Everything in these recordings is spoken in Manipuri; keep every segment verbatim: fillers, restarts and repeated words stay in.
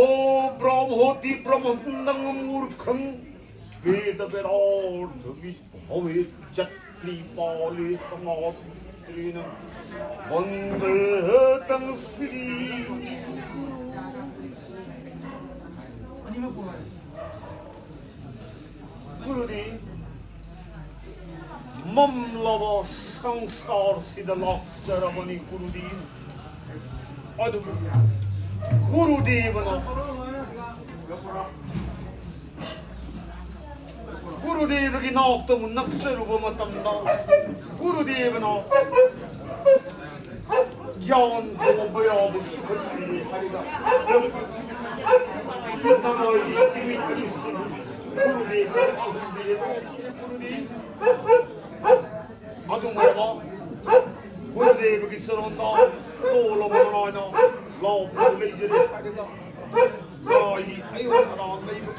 ॐ ब्रह्मोति ब्रह्मन्दं मूर्खं वेदवेदार्थविद् भवेत्। जत्रिपाले समाप्तेन वन्देऽहं श्री ꯒꯨꯔꯨꯗꯤ, ꯃꯝꯂꯕ ꯁꯪꯁꯥꯔꯁꯤꯗ ꯂꯥꯛꯆꯔꯕꯅꯤ ꯒꯨꯔꯨꯗꯤ꯫ ꯑꯗꯨꯕꯨ ꯒꯨꯔꯨꯗꯦꯕꯅ, ꯒꯨꯔꯨꯗꯦꯕꯒꯤ ꯅꯥꯛꯇ ꯑꯃꯨꯛ ꯅꯛꯆꯔꯨꯕ ꯃꯇꯝꯗ ꯒꯨꯔꯨꯗꯦꯕꯅ ꯒ꯭ꯌꯥꯟ ꯇꯧꯕ ꯌꯥꯕ ꯆꯨꯈꯠꯄꯤꯔꯦ ꯍꯥꯏꯔꯒ ꯅꯃꯥꯏꯒꯤ ꯅꯨꯃꯤꯠ ꯑꯅꯤꯁꯤꯕꯨ ꯒꯨꯔꯨꯗꯦꯕꯅ ꯄꯥꯡꯕꯤꯔꯦ꯫ ꯒꯨꯔꯨꯗꯤ ꯑꯗꯨꯃꯥꯏꯅ ꯒꯨꯔꯨꯗꯦꯕꯒꯤ ꯆꯔꯣꯟꯗ ꯇꯣꯜꯂꯕ ꯃꯔꯥꯏꯅ ꯂꯥꯎꯕꯗꯨ ꯂꯩꯖꯔꯦ ꯍꯥꯏꯔꯒ ꯂꯥꯏꯒꯤ ꯑꯌꯨꯛ ꯑꯔꯥꯡ ꯂꯩꯕ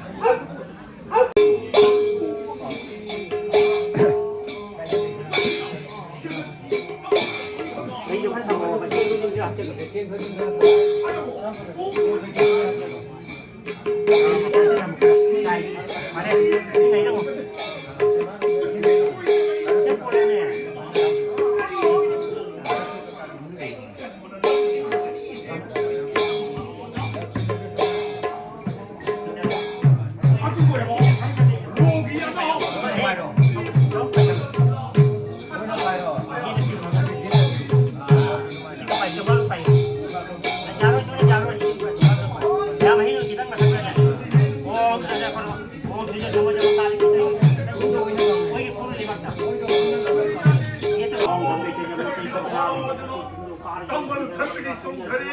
ꯇꯝꯕꯅ ꯊꯛꯄꯗꯤ ꯆꯣꯡꯊꯔꯤ꯫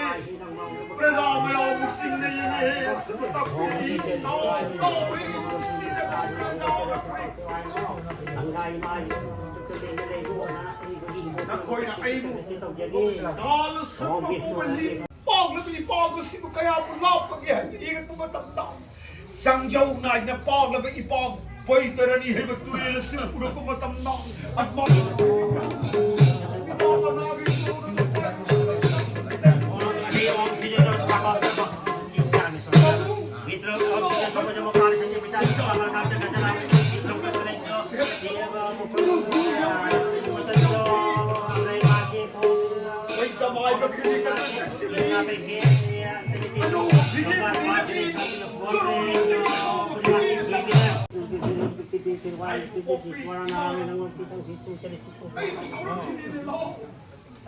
ꯄ꯭ꯔꯖꯥ ꯃꯌꯥꯝꯕꯨ ꯆꯤꯡꯅ ꯌꯦꯡꯉꯦ꯫ ꯃꯇꯝ ꯄꯤꯔꯤ꯫ ꯇꯥꯎ, ꯇꯥꯎ, ꯑꯩꯒꯤ ꯅꯨꯡꯁꯤꯔꯕ ꯄ꯭ꯔꯖꯥ꯫ ꯅꯈꯣꯏꯅ ꯑꯩꯕꯨ ꯗꯥꯜ ꯁꯨꯞꯄ ꯄꯨꯍꯜꯂꯤ꯫ ꯄꯥꯎꯅꯕ ꯏꯄꯥꯎ ꯑꯁꯤꯕꯨ ꯀꯌꯥꯕꯨ ꯂꯥꯞꯄꯒꯦ ꯍꯥꯏꯅ ꯌꯦꯡꯉꯛꯄ ꯃꯇꯝꯗ, ꯆꯥꯡꯖꯧ ꯅꯥꯏꯅ ꯄꯥꯎꯅꯕ ꯏꯄꯥꯎ ꯕꯩꯇꯔꯅꯤ ꯍꯥꯏꯕ ꯇꯨꯔꯦꯜ ꯑꯁꯤ ꯎꯔꯛꯄ ꯃꯇꯝꯗ, ꯑꯗꯨꯃꯥꯏꯅ ꯏꯄꯥꯎ ꯃꯅꯥꯒꯤ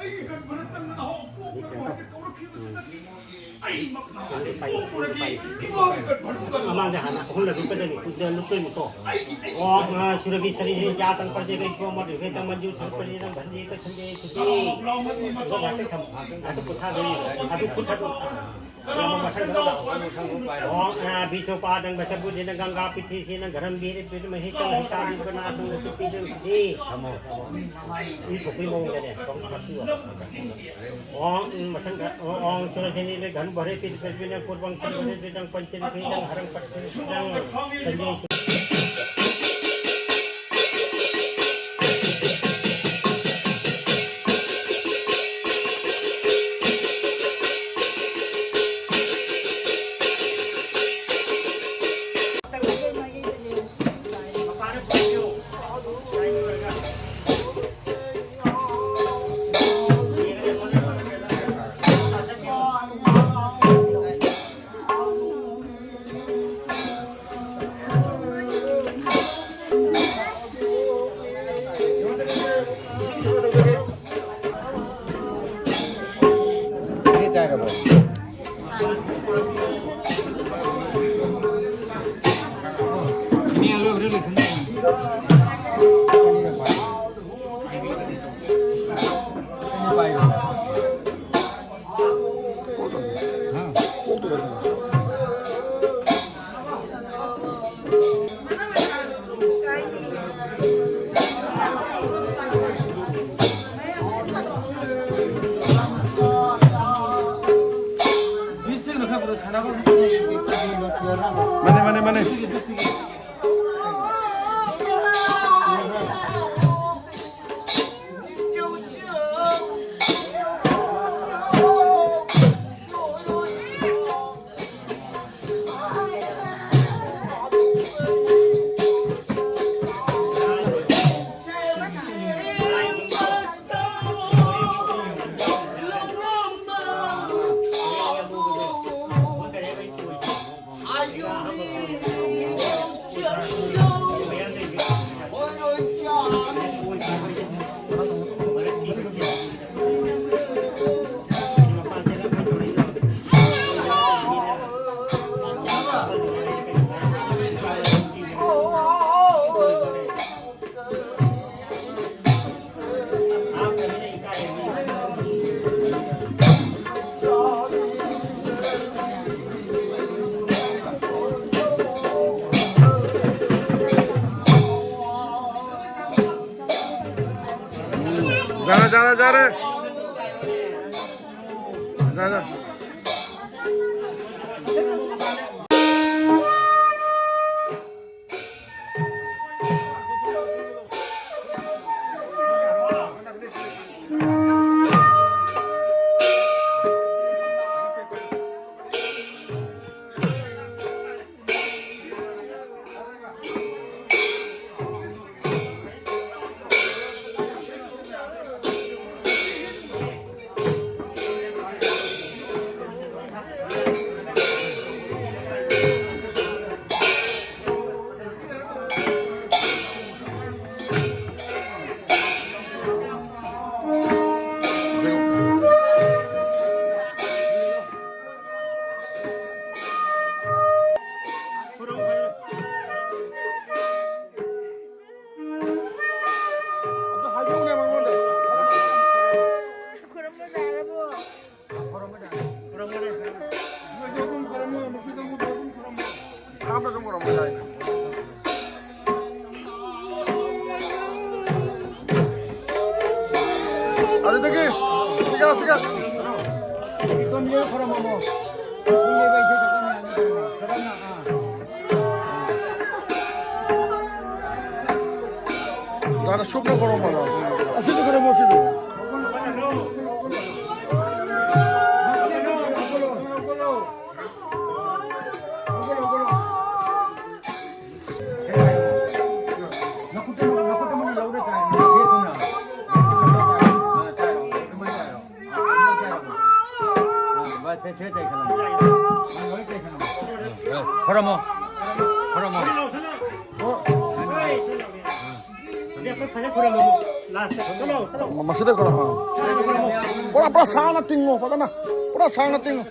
ꯑꯩꯒꯤ ꯒꯟ ꯃꯔꯛꯇ ꯅꯅꯥꯎ ꯄꯣꯛꯅ ꯀꯧꯔꯛꯈꯤꯕꯁꯤꯅꯗꯤ ꯑꯩ ꯃꯈꯥꯗ ꯄꯣꯛꯂꯨꯔꯒꯦ, ꯏꯃꯥꯒꯤ ꯒꯟ ꯃꯔꯛꯇ ꯅꯅꯥꯎ ꯃꯃꯥꯡꯗ ꯍꯥꯟꯅ ꯑꯍꯨꯝꯂꯛ ꯂꯨꯞꯀꯗꯣꯏꯅꯤ, ꯀꯨꯟꯗ ꯂꯨꯞꯇꯣꯏꯅꯤꯀꯣ꯫ ꯑꯣ, ꯉꯥ ꯁꯨꯔꯕꯤ ꯁꯔꯤ ꯌꯥ ꯇꯪ ꯄꯔꯖꯦ ꯀꯩ ꯀꯣ ꯃꯗꯨ ꯀꯩ ꯇꯪ ꯃꯟꯖꯨ ꯁꯨꯔ ꯄꯔꯖꯦ ꯅꯪ ꯚꯟꯗꯤ ꯀ ꯁꯟꯗꯦ ꯁꯨꯇꯤ꯫ ꯂꯥꯎ, ꯂꯥꯎ, ꯃꯗꯨ ꯃꯆꯥ ꯑꯗꯨ ꯄꯣꯊꯥꯗꯣꯏꯅꯤ, ꯑꯗꯨ ꯄꯣꯊꯥꯗꯣꯏꯅꯤ꯫ ꯑꯣ, ꯑ, ꯕꯤꯇꯣꯄꯥꯗꯪ ꯕꯁꯕꯨꯗꯤꯅ ꯒꯪꯒꯥ ꯄꯤꯊꯤꯁꯤꯅ ꯒꯔꯝꯕꯤꯔ ꯄꯤꯔ ꯃꯍꯤ ꯆꯪ ꯍꯩꯇꯥꯕꯤꯕꯅ ꯑꯁꯪꯕꯁꯨ ꯄꯤꯗꯣꯏꯁꯤꯗꯤ꯫ ꯊꯝꯃꯣ, ꯊꯝꯃꯣ꯫ ꯏ ꯊꯣꯛꯄꯩ ꯃꯑꯣꯡꯗꯅꯦ꯫ ꯑꯣ, ꯎꯝ, ꯃꯊꯪꯗ, ꯑꯣ, ꯑꯣ, ꯁꯨꯔꯖꯅꯤꯅ ꯒꯟ ꯚꯔꯦ ꯄꯤꯔ ꯄꯤꯔ ꯄꯨꯔꯕꯪ ꯁꯪ ꯚꯔꯦ ꯄꯤꯔ ꯄꯟꯆ ꯄꯤꯔ ꯍꯔꯪ ꯄꯠ ꯄꯤꯔ ꯁꯪꯖꯦ ꯃꯥꯅꯦ, ꯃꯥꯅꯦ, ꯃꯥꯅꯦ꯫ ꯌꯥꯔꯦ, ꯌꯥꯔꯦ, ꯌꯥꯔꯦ꯫ ꯌꯥꯔꯦ꯫ ꯑꯝꯇ ꯍꯥꯏꯕꯤꯌꯨꯅꯦ ꯃꯉꯣꯟꯗ꯫ ꯈꯨꯔꯨꯝꯕ ꯌꯥꯔꯕꯣ? ꯈꯨꯔꯨꯝꯕꯅꯦ꯫ ꯅꯣꯏꯁꯨ ꯑꯗꯨꯝ ꯈꯨꯔꯨꯝꯃꯣ, ꯅꯨꯄꯤ ꯀꯥꯡꯕꯨꯁꯨ ꯑꯗꯨꯝ ꯈꯨꯔꯨꯝꯃꯣ꯫ ꯀꯅꯥꯝꯇ ꯑꯗꯨꯝ ꯈꯨꯔꯨꯝꯕ ꯌꯥꯏ꯫ ꯑꯗꯨꯗꯒꯤ ꯁꯤꯒ, ꯁꯤꯒ꯫ ꯏꯇꯣꯝꯕꯤꯗ ꯈꯨꯔꯨꯝꯃꯝꯃꯣ꯫ ꯄꯨꯡ ꯌꯩꯕ ꯏꯁꯩ ꯁꯛꯄ ꯃꯌꯥꯝꯗꯣ ꯈꯨꯔꯨꯝꯃꯣ꯫ ꯁꯔꯝꯅ, ꯑꯥ꯫ ꯗꯥꯅ ꯁꯨꯞꯅ ꯈꯨꯔꯨꯝꯃꯣ꯫ ꯑꯁꯤꯗ ꯈꯨꯔꯨꯝꯃꯣ, ꯁꯤꯗ꯫ ꯈꯨꯔꯝꯃꯣ꯫ ꯈꯨꯔꯝꯃꯣ꯫ ꯑꯣ꯫ ꯃꯁꯤꯗ ꯈꯨꯔꯝꯃꯣ꯫ ꯄꯨꯔꯥ, ꯄꯨꯔꯥ ꯁꯥꯡꯅ ꯇꯤꯡꯉꯣ ꯐꯖꯅ꯫ ꯄꯨꯔꯥ ꯁꯥꯡꯅ ꯇꯤꯡꯉꯣ꯫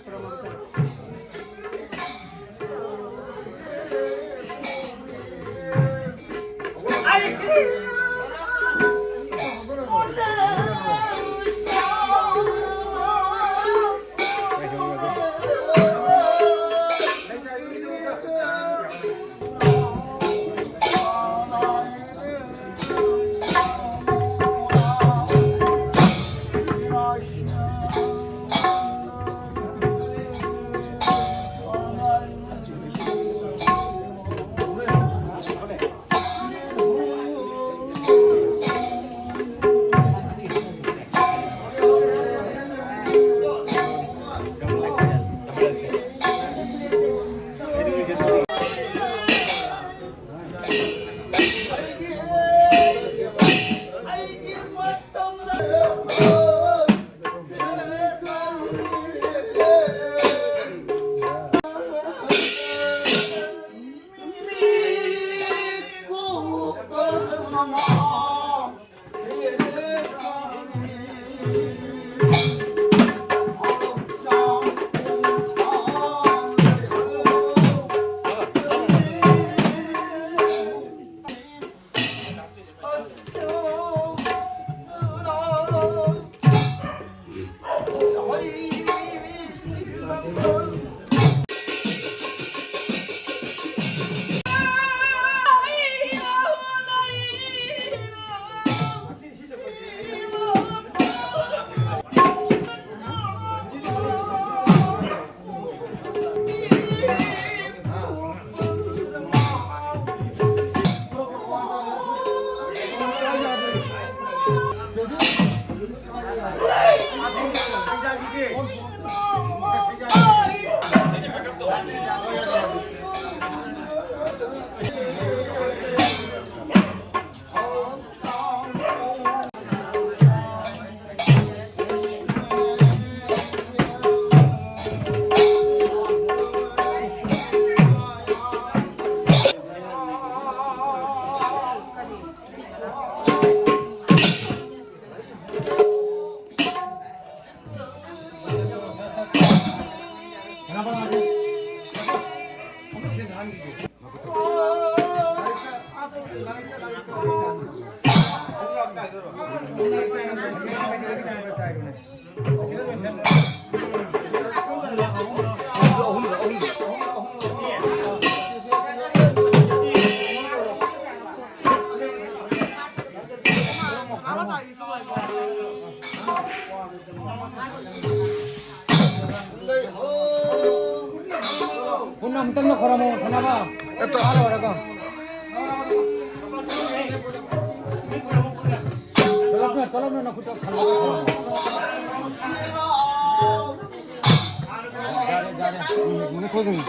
ꯄꯨꯟꯅ ꯑꯃꯨꯛꯇꯪꯅ ꯈꯣꯏꯔꯝꯃꯣ, ꯁꯥꯟꯅꯕ꯫ ꯂꯣꯏꯔꯒ꯫ ꯆꯠꯂꯞꯅ, ꯆꯠꯂꯞꯅ ꯅꯈꯨꯠꯇ ꯈꯜꯂꯒ ꯈꯣꯏꯔꯝꯃꯣ꯫ ꯌꯥꯔꯦ, ꯌꯥꯔꯦ꯫ ꯎꯝ, ꯃꯨꯟꯅ ꯊꯣꯛꯑꯗꯝꯅꯤ꯫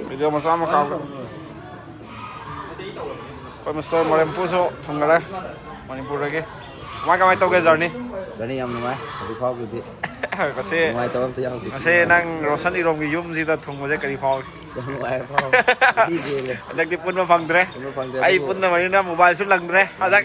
Video ꯃꯆꯥ ꯑꯃ ꯀꯥꯞꯀꯦ꯫ ꯑꯩꯈꯣꯏ ꯃꯤꯁꯇꯔ ꯃꯣꯔꯦꯝꯄꯨꯁꯨ ꯊꯨꯡꯈꯔꯦ ꯃꯅꯤꯄꯨꯔꯗꯒꯤ꯫ ꯀꯃꯥꯏ ꯀꯃꯥꯏ ꯇꯧꯒꯦ ꯖꯔꯅꯤ? ꯖꯔꯅꯤ ꯌꯥꯝ ꯅꯨꯡꯉꯥꯏ ꯍꯧꯖꯤꯛ ꯐꯥꯎꯒꯤꯗꯤ꯫ ꯉꯁꯤ, ꯅꯨꯡꯉꯥꯏꯇꯕ ꯑꯝꯇ ꯌꯥꯎꯗꯦ꯫ ꯉꯁꯤ ꯅꯪ ꯔꯣꯁꯟ ꯏꯔꯣꯝꯒꯤ ꯌꯨꯝꯁꯤꯗ ꯊꯨꯡꯕꯁꯦ ꯀꯔꯤ ꯐꯥꯎꯏ? ꯌꯥꯝ ꯅꯨꯡꯉꯥꯏꯕ ꯐꯥꯎꯋꯦ꯫ ꯊꯤ ꯄꯦꯜꯂꯦ꯫ ꯍꯟꯗꯛꯇꯤ ꯄꯨꯟꯕ ꯐꯪꯗ꯭ꯔꯦ꯫ ꯄꯨꯟꯕ ꯐꯪꯗ꯭ꯔꯦ ꯑꯩ ꯑꯗꯨꯕꯨ ꯄꯨꯟꯗꯕꯅꯤꯅ ꯃꯣꯕꯥꯏꯜꯁꯨ ꯂꯪꯗ꯭ꯔꯦ ꯍꯟꯗꯛ꯫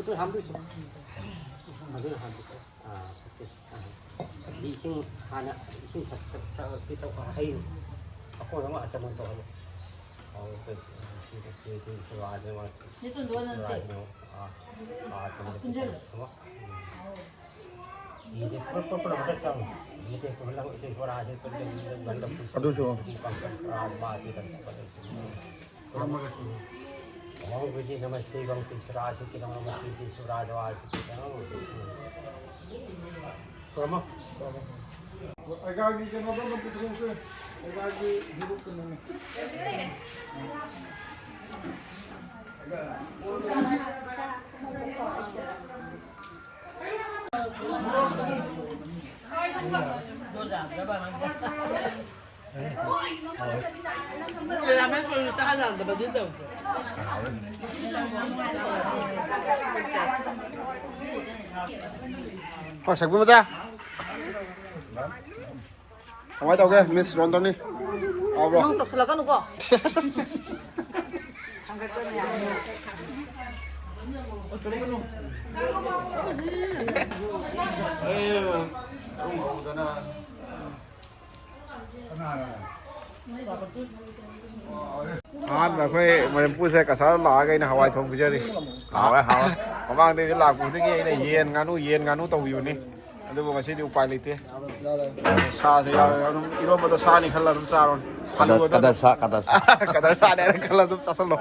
ꯈꯨꯠꯇꯨ ꯍꯥꯝꯗꯣꯏꯁꯦ꯫ ꯑꯗꯨꯅ ꯍꯥꯝꯗꯣꯏꯁꯦ꯫ ꯑꯥ, ꯑꯣꯀꯦ꯫ ꯑꯥ꯫ ꯑꯗꯨꯗꯤ ꯏꯁꯤꯡ ꯍꯥꯟꯅ, ꯏꯁꯤꯡ ꯊꯛ-, ꯊꯛ-, ꯊꯛ-, ꯄꯤꯊꯛ-, ꯍꯩ ꯑꯀꯣꯟ ꯑꯃ ꯑꯆꯝꯕ ꯇꯧꯍꯜꯂꯣ꯫ ꯑꯧ, ꯑꯩꯈꯣꯏ ꯁꯤ, ꯁꯤ, ꯁꯤ, ꯁꯤ, ꯁꯤ ꯋꯥꯁꯦ ꯃꯥ-, ꯁꯤ ꯋꯥꯁꯦ ꯃꯥ-, ꯑꯥ, ꯑꯥ, ꯑꯆꯝꯕ ꯄꯤꯊꯛ-, ꯑꯃ꯫ ꯎꯝ꯫ ꯌꯦꯡꯁꯦ, ꯄꯨꯂꯞ, ꯄꯨꯂꯞ, ꯄꯨꯂꯞ ꯑꯝꯇ ꯆꯪꯉꯨ꯫ ꯌꯦꯡꯁꯦ, ꯄꯨꯂꯞ, ꯁꯤ ꯕꯣꯔꯥꯁꯦ ꯄꯨꯂꯞ, ꯄꯨꯂꯞ, ꯄꯨꯂꯞ, ꯑꯗꯨꯁꯨ꯫ ꯄꯨꯂꯞ, ꯄꯨꯂꯞ, ꯄꯨꯂꯞ, ꯄꯨꯂꯞ꯫ ꯈꯨꯔꯨꯝꯃꯒꯦ꯫ ꯎꯝ꯫ ꯅꯃꯣ ꯕꯨꯗꯙꯤ ꯅꯃꯁꯇꯦ ꯒꯪ ꯁꯤꯁꯨꯔꯥꯁꯨ ꯀꯤꯂꯝ ꯅꯃꯁꯇꯦ ꯁꯨꯔꯥꯗꯋꯥꯁꯨ ꯀꯤꯂꯝ꯫ ꯈꯨꯔꯨꯝꯃꯣ꯫ ꯑꯩꯒꯥꯒꯤ ꯀꯩꯅꯣꯗꯣ ꯑꯗꯨꯝ ꯄꯨꯊꯣꯛꯁꯦ꯫ ꯑꯩꯒꯥꯒꯤ ꯍꯤꯔꯨꯛ ꯀꯩꯅꯣꯅꯦ꯫ ꯍꯣꯏ, ꯁꯛꯄꯤ ꯃꯆꯥ꯫ ꯀꯃꯥꯏ ꯇꯧꯒꯦ, ꯃꯤꯁ ꯔꯣꯟꯗꯣꯅꯤ? ꯍꯥꯎꯕ꯭ꯔꯣ? ꯅꯪ ꯇꯧꯁꯜꯂꯛꯀꯅꯨꯀꯣ꯫ ꯑꯍꯥꯟꯕ ꯑꯩꯈꯣꯏ ꯃꯔꯤꯝꯄꯨꯁꯦ ꯀꯁꯥꯔ ꯂꯥꯛꯑꯒ ꯑꯩꯅ ꯍꯋꯥꯏ ꯊꯣꯡ ꯄꯤꯖꯔꯤ꯫ ꯍꯥꯎꯔꯦ, ꯍꯥꯎꯔꯦ꯫ ꯃꯃꯥꯡꯗꯩꯗꯤ ꯂꯥꯛꯄꯗꯒꯤ ꯑꯩꯅ ꯌꯦꯟ ꯉꯥꯅꯨ, ꯌꯦꯟ ꯉꯥꯅꯨ ꯇꯧꯕꯤꯕꯅꯤ꯫ ꯑꯗꯨꯕꯨ ꯉꯁꯤꯗꯤ ꯎꯄꯥꯏ ꯂꯩꯇꯦ꯫ ꯁꯥꯁꯦ ꯌꯥꯎꯔꯦ꯫ ꯑꯗꯨꯝ ꯏꯔꯣꯝꯕꯗꯣ ꯁꯥꯅꯤ ꯈꯜꯂ ꯑꯗꯨꯝ ꯆꯥꯔꯣꯅꯦ꯫ ꯀꯗꯔ, ꯑꯂꯨꯒ ꯑꯗꯨꯝ ꯀꯗꯔ ꯁꯥ, ꯀꯗꯔ ꯁꯥ꯫ ꯀꯗꯔ ꯁꯥꯅꯤ ꯍꯥꯏꯅ ꯈꯜꯂ ꯑꯗꯨꯝ ꯆꯥꯁꯜꯂꯣ꯫